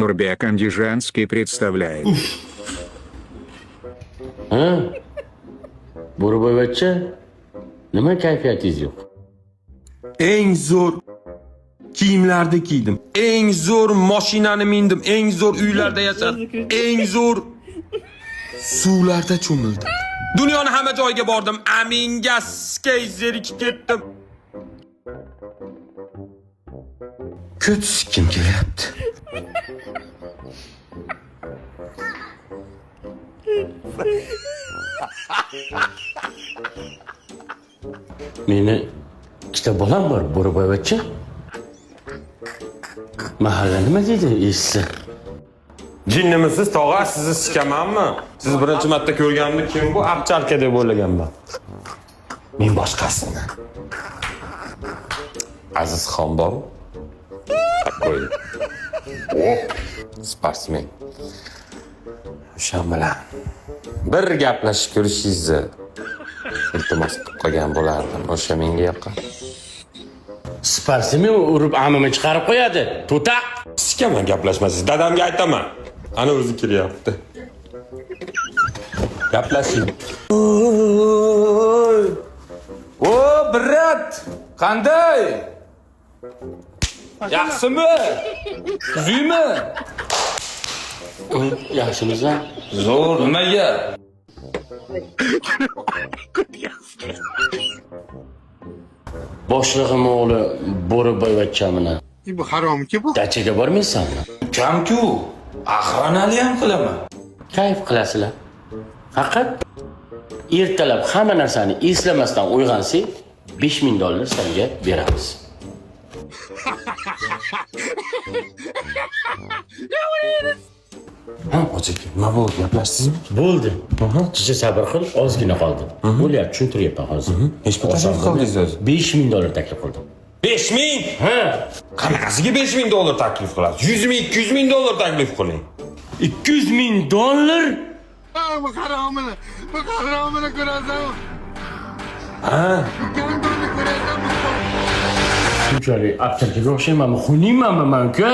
Нурбек Андижанский представляет. Ha? Bo'riboyvachcha, nima kayfiyatingiz yo'q? Eng zo'r kiyimlarni kiydim. Eng zo'r mashinani mindim. Eng zo'r uylarda yashadim. Eng zo'r suvlarda cho'mildim. Dunyoni hamma joyiga bordim. Aminga skey zerikib ketdim. Ko't kim kelyapti? Meni ikkita bolam bor, Bo'riboyvachcha. Mahalla nima deydi eshitsa? Jinnimisiz tog'a, sizni sikamanmi? Siz birinchi marta ko'rganimda kim bu? Abcharka deb o'ylaganman. Men boshqasini. Aziz xon bor. Такой. O, sportsmen. O'sha bilan bir gaplashib ko'rishingizni iltimos qilib qolgan bo'lardim. O'sha menga yoqadi. Sportsmen urib amimni chiqarib qo'yadi. To'taq. Sikaman gaplashmasangiz, dadamga aytaman. Ana o'zi kelyapti. Gaplashing. O, brat, qanday? Yaxshimi? Tuzukmi? Yaxshimisan? Zo'r, nimaga? Boshlig'im o'g'li Bo'riboyvachcha bilan Bu haromki bu. dachaga bormaysanmi? Kamku, axranali ham qilaman. Kayf qilasizlar. Faqat ertalab hamma narsani eslamasdan uyg'onsang, $5000 senga beramiz. Ha, aka, nima bo'ldi? Gaplashdingizmi? Bo'ldi. Chicha sabr qil, ozgina qoldi. Bo'lyapti, tushuntiryapman hozir. Nechi pul taklif qildingiz o'zi? $5000 taklif qildim. 5000? Ha, Qanaqasiga $5000 taklif qilasiz? 100 ming, 200 ming dollar taklif qiling. $200 ming dollar? Bu haromini, bu haromini ko'rasan. Ha, Bu gandonni ko'rasan. Shunchalik aptekaga o'xshaymanmi, xuniymanmi man uka?